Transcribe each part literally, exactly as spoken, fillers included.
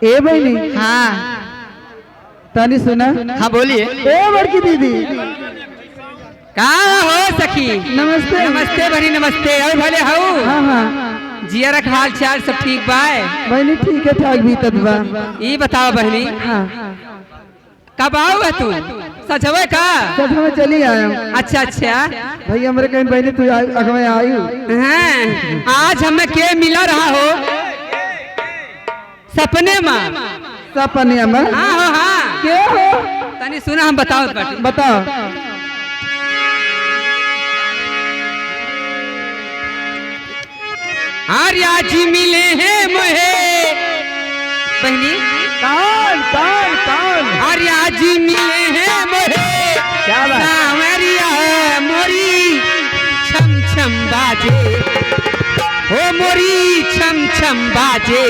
ए बहिनी। हाँ। तनी सुना। हाँ, बोलिए। ए बड़की दीदी। का हो सखी? नमस्ते। नमस्ते बहिनी, नमस्ते। और भले हऊ? हाँ, हाँ। जियरा क हाल चाल सब ठीक बा? बहिनी, ठीक है, ठाक बीतत बा। ई बताओ बहिनी। हाँ। कब आऊ है तू? सजवे का? सजवे चली आया। अच्छा, अच्छा। भैया, हमरे कहीं बहिनी, तू आ-, अगवे आयु। हाँ, आज हमें के मिला रहा हो? सपने में। सपने में? हाँ हो, हाँ। के हो? तनी सुना, हम बताओ बाटी। बताओ। अरे आज मिले हैं मोहे बहिनी। कौन, कौन, कौन? अरे आज मिले हैं मोहे। क्या बात? सांवरिया मोरी छम छम बाजे। ओ मोरी छम छम बाजे,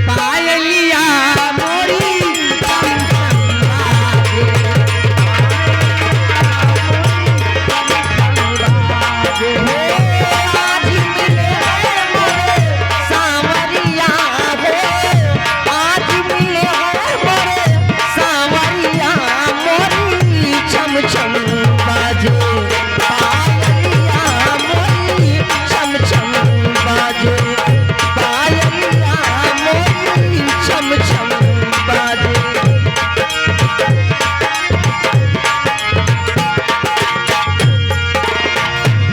पायलिया मोरी छम छम बाजे। ओ आज मिले हैं मोरे सांवरिया हो, आज मिले हैं मोरे सांवरिया, मोरी छम छम बाजे। पायलिया मोरी छम छम बाजे, पायलिया मोरी छम छम बाजे।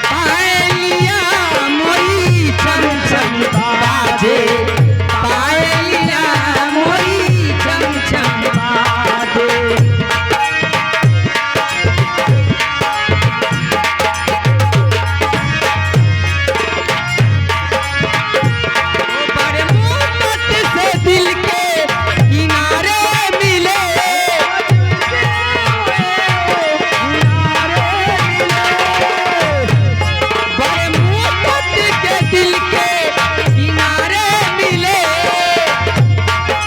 पायलिया मोरी छम छम बाजे, पायलिया मोरी छम छम बाजे। बड़े मोहब्बत से दिल के किनारे मिले, बड़े मोहब्बत के दिल के किनारे मिले,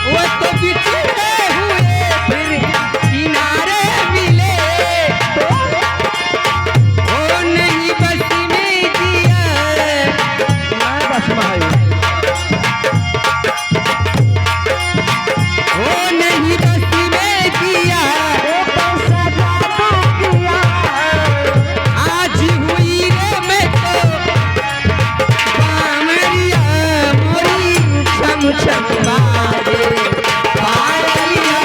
वो तो बिछड़े हुए फिर किनारे मिले। ओ नहीं बस में जिया। मैं बस में आयु। ओ नहीं बस में जिया। ओ पैसा जादू किया। आज हुई रे मैं तो बावरिया मोरी छम छम बाजे, बावरिया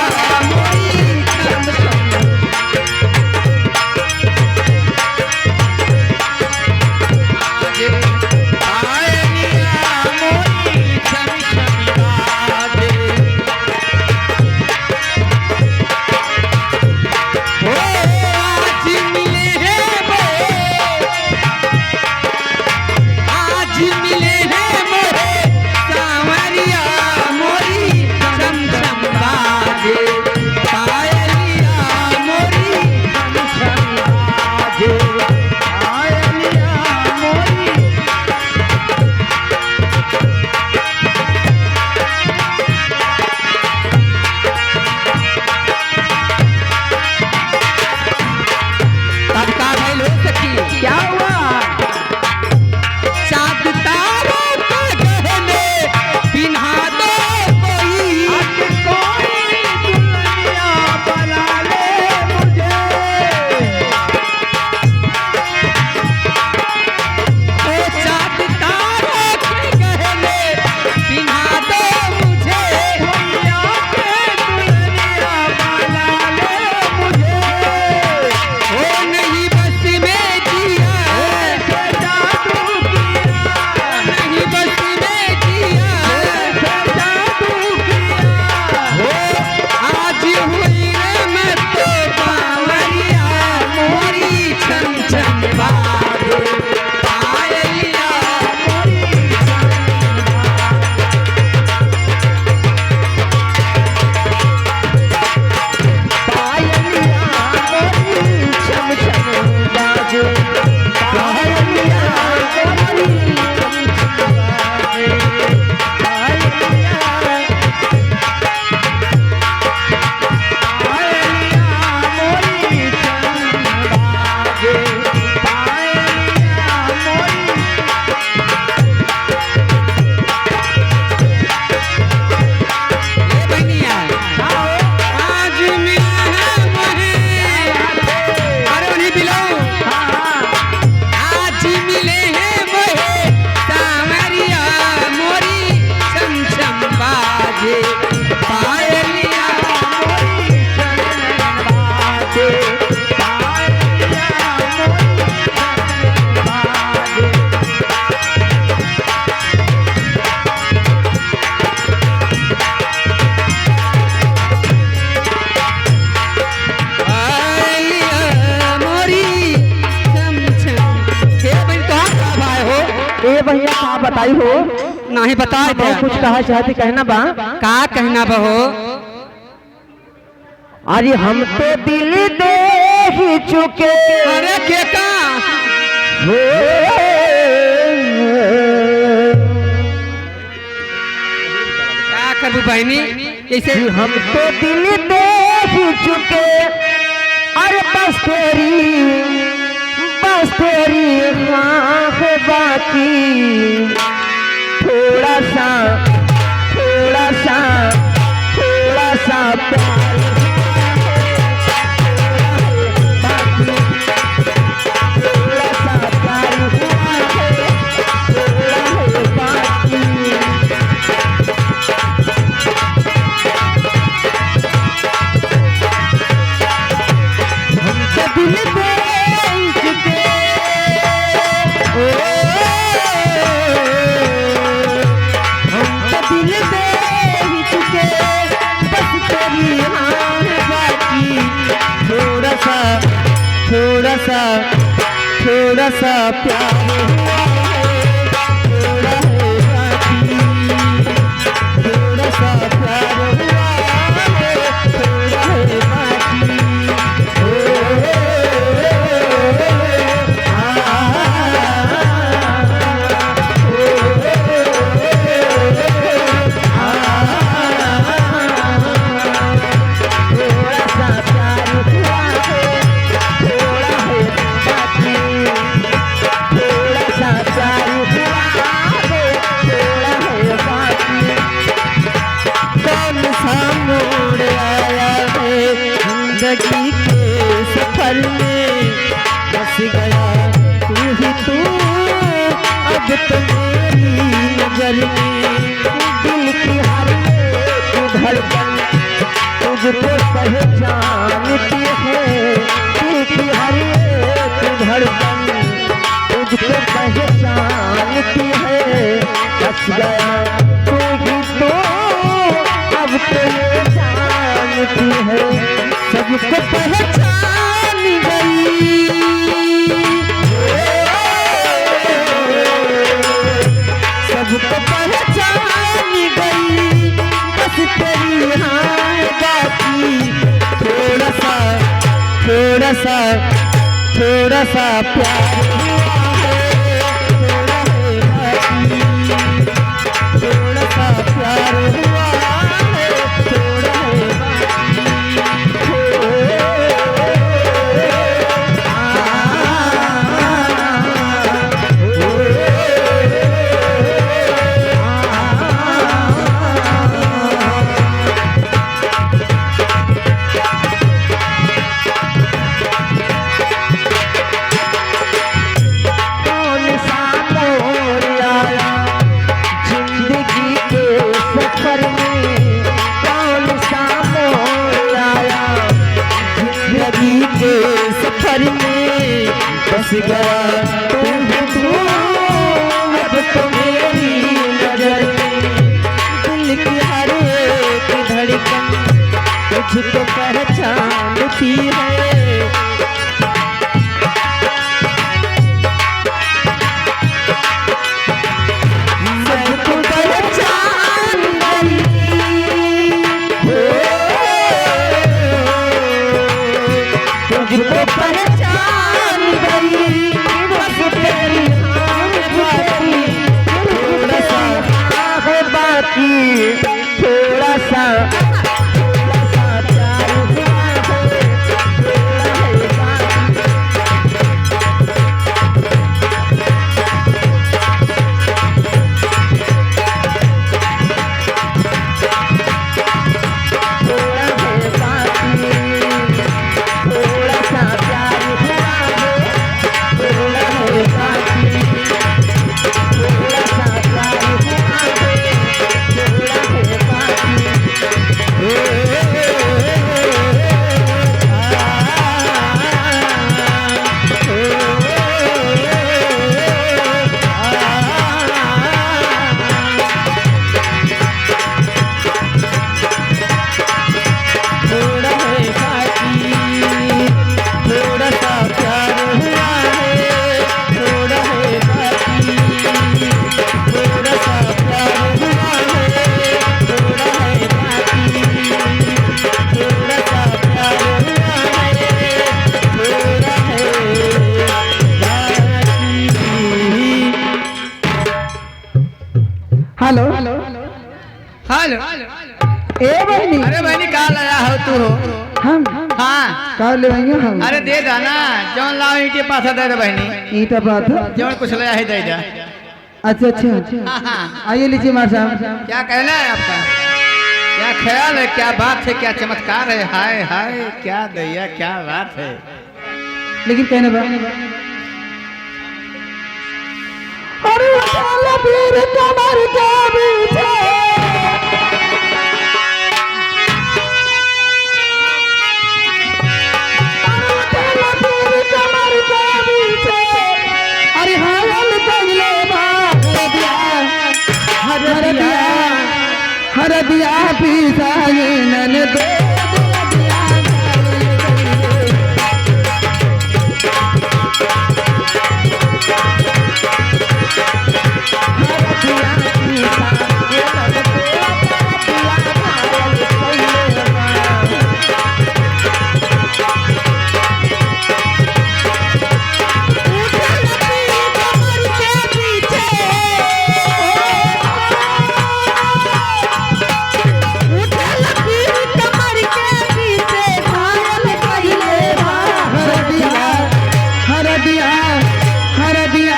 मोरी छम छम बाजे, बावरिया मोरी छम छम बाजे। ओ आज मिले हैं मोरे, आज मिले हैं मोरे सांवरिया मोरी बताई हो। नाही बताए हम दे। कुछ कहा चाहती, कहना बा। का कहना बा हो? अरे हम तो दिल दे ही चुके। अरे के का? हो। का करबू बहनी? जैसे कि हम तो दिल दे ही चुके, अरे बस तेरी, बस तेरी हाँ है बाकी। थोड़ा सा, थोड़ा सा, थोड़ा सा प्यार हुआ है, थोड़ा है बाकी। थोड़ा सा प्यार हुआ है, थोड़ा है बाकी। हम तो दिल दे चुके, ओ, हम तो दिल दे ही चुके, बस तेरी हाँ बाकी। थोड़ा सा, थोड़ा सा, थोड़ा सा प्यार हुआ है, थोड़ा है बाकी। थोड़ा सा प्यार हुआ है, थोड़ा है बाकी। ओ, आ, ओ, आ, थोड़ा सा प्यार हुआ है, थोड़ा है बाकी। थोड़ा सा प्यार हुआ है, थोड़ा है बाकी। कौन सा मोड़ आया है जिंदगी के सफर में, फंस गया तू ही तू अब तो मेरी नजर में। दिल की हर एक धड़कन तुझको पहचानती है, दिल की हर एक धड़कन तुझको पहचानती है। बस गया तू ही तो अब तो ये जानती है, सबको पहचान गई। सबको पहचान गई, बस तेरी हाँ बाकी। थोड़ा सा, थोड़ा सा, थोड़ा सा प्यार हुआ है, थोड़ा है बाकी। थोड़ा सा प्यार हुआ है, थोड़ा है बाकी। कौन सा मोड़ आया जिंदगी के सफर में, कौन सा मोड़ आया जिंदगी के सफर में। बस गया तू ही तू अब तो मेरी नजर में। दिल की हर एक धड़कन तुझको पहचानती है। सबको पहचान गई। हो, तुझको पहचान गई। बस तेरी हाँ बाकी। थोड़ा सा हाँ बाकी। थोड़ा सा, थोड़ा सा प्यार हुआ है, थोड़ा है बाकी। ए बहिनी। अरे बहिनी, का लाया हो तू हो? हम? हाँ। का लेवाइया हम? अरे दे दा ना, जौन लाओ ईंटे पाथा दे दे बहिनी। ईंटा पाथा? जौन कुछ लाया है दे दे। अच्छा, अच्छा। हाँ, हाँ। आइए लीजिए मार साहब। क्या कहना है आपका? क्या ख्याल है, क्या बात है, क्या चमत्कार है? हाय, हाय, क्या दैया, क्या बात है। लेकिन कहने बा, अरे उठल पीर कमर के पीछे। अरे उठल पीर कमर के पीछे। अरे घायल कइले बा हरदिया, हरदिया, हरदिया पिसाई नन दे। हरदिया, हरदिया, हरदिया।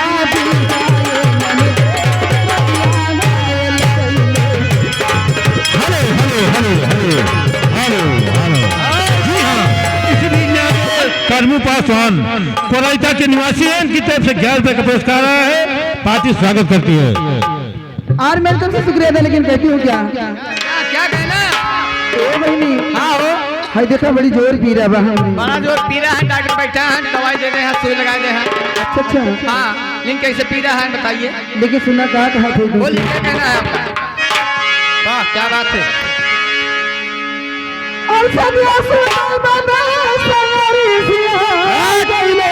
Hello, hello, hello, hello, hello, hello. जी हाँ, इस बीच में आके करमू पासवान, कोराइता के निवासी हैं, इनकी तरफ से ग्यारह रुपए का पुरस्कार आया है, पार्टी स्वागत करती है। और मेरी तरफ से शुक्रिया अदा, लेकिन कहती हूँ क्या? क्या, क्या कहना? ए बहिनी। हाँ हो। हाय देखा, बड़ी जोर पीरा बा हमरी। बड़ा जोर पीरा है, डॉक्टर बैठा है, दवाई दे दे हैं, सुई लगा दे हैं। अच्छा, अच्छा। हाँ, लेकिन कैसे पीरा है बताइए। लेकिन सुना का कहा थे तुम? बोलिए, क्या कहना है आपका? वाह, क्या बात है। और सब ये सुनाई बना संगरी सिया गइले।